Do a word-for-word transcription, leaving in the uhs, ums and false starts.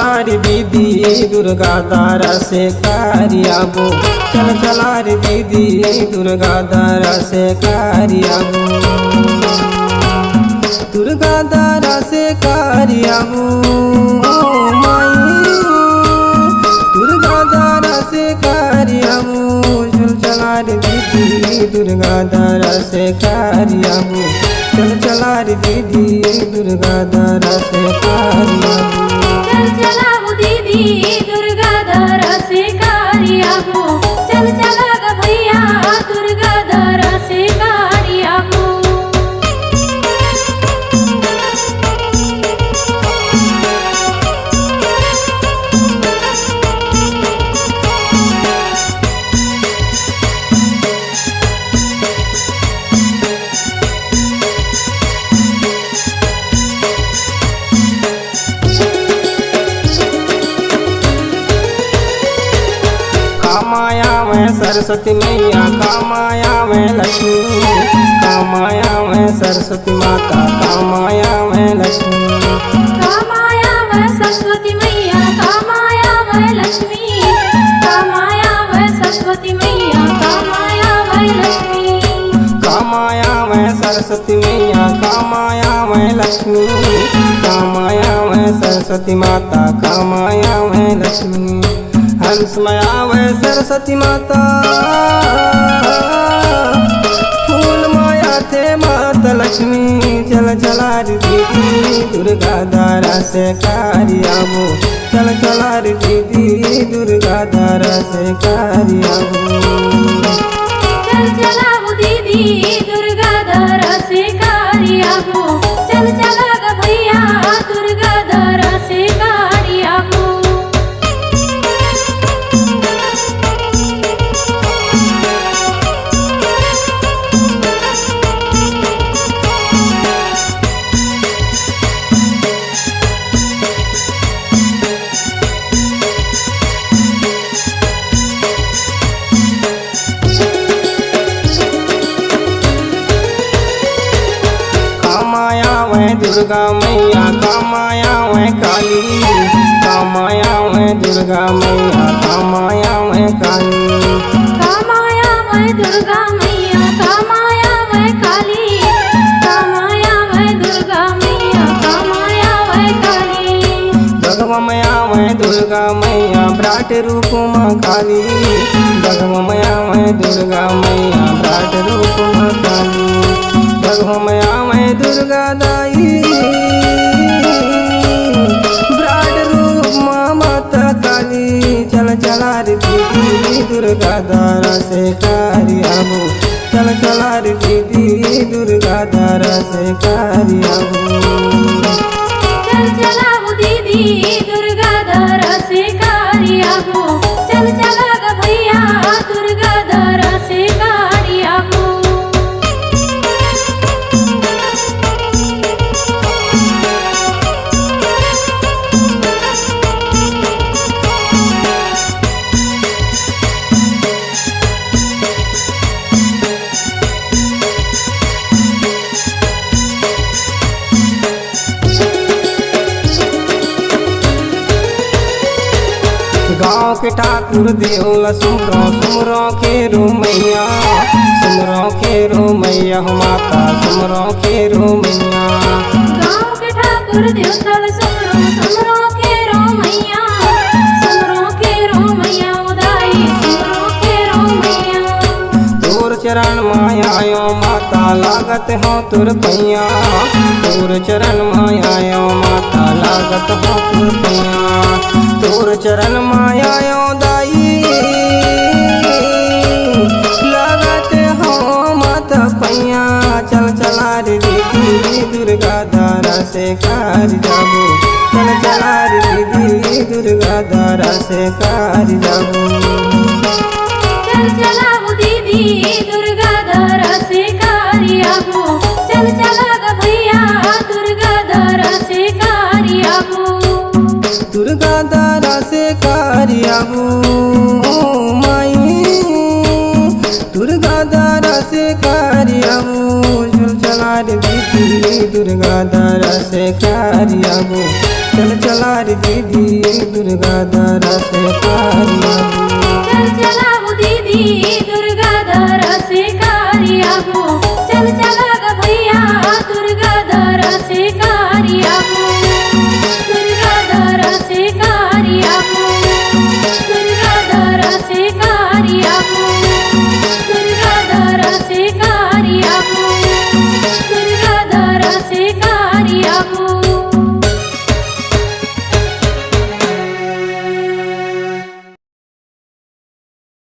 चला रे दीदी दुर्गा दरस करे आबो, चल चला रे दीदी दुर्गा दरस करे आबो, दुर्गा दरस करे आबो, ओ माई, दुर्गा दरस करे आबो, चल चला रे दीदी दुर्गा दरस करे आबो, चल चला रे दीदी दुर्गा दरस करे आबो। चल चला वो दीदी दुर्गा दरस करे आबो, चल चला ग भैया दुर्गा दरस करे आबो। काम आवे सरस्वती मैया, काम आवे लक्ष्मी, काम आवे सरस्वती माता, काम आवे लक्ष्मी। काम आवे सरस्वती मैया, काम आवे लक्ष्मी, काम आवे सरस्वती मैया, काम आवे लक्ष्मी। काम आवे सरस्वती मैया, काम आवे लक्ष्मी, काम आवे सरस्वती माता, काम आवे लक्ष्मी। हंस में आवे सरस्वती माता, फूल में आथे माता लक्ष्मी। चल चला रे दीदी दुर्गा दरस करे आबो, चल चला रे दीदी दुर्गा दरस करे आबो। चल चला वो दीदी दुर्गा दरस करे आबो, चल चला ग भैया दुर्गा दरस करे आबो। काम आवे दुर्गा मैया, काम आवे काली, काम आवे दुर्गा मैया, काम आवे काली। काम आवे दुर्गा मैया, काम आवे काली, काम आवे दुर्गा मैया, काम आवे काली। बघवा में आवे दुर्गा मैया, विराट रूप में काली। बघवा में आवे दुर्गा मैया, विराट रूप में काली। बघवा में आवे दुर्गा दाई, विराट रूप में माता काली। चल चला रे दीदी दुर्गा दरस करे आबो, चल चला रे दीदी दुर्गा दरस करे आबो। चल चला वो दीदी दुर्गा दरस करे आबो, चल चला ग भैया दुर्गा दरस करे आबो। गाँव के ठाकुर देव ल सुमरो, सुमरो के रो मैया, सुमरो के रो मैया हो माता, सुमरो के रो मैया। गाँव के ठाकुर देव ल सुमरो, सुमरो के रो मैया, सुमरो के रो मैया उदाई, सुमरो के रो मैया। तोर चरण माया आयो माता, लागत हो तोर पैया। तोर चरण माया आयो माता, लागत हो तोर पैया। तोर चरण माया आयो दाई, लागत हो माता पैया। चल चला रे दीदी दुर्गा दरस करे जाबो, चल चला रे दीदी दुर्गा दरस करे जाबो। चल चला वो दीदी दुर्गा दरस करे आबो, चल चला ग भैया दुर्गा दरस करे आबो। दुर्गा दरस करे आबो, ओ माई, दुर्गा दरस करे आबो, चल चला रे दीदी दुर्गा दरस करे आबो। चल चला रे दीदी, दुर्गा दरा से पारी आबू। चल चला वो दीदी, दुर्गा दरा से कारी आबू। चल चला ग भैया, दुर्गा दरा से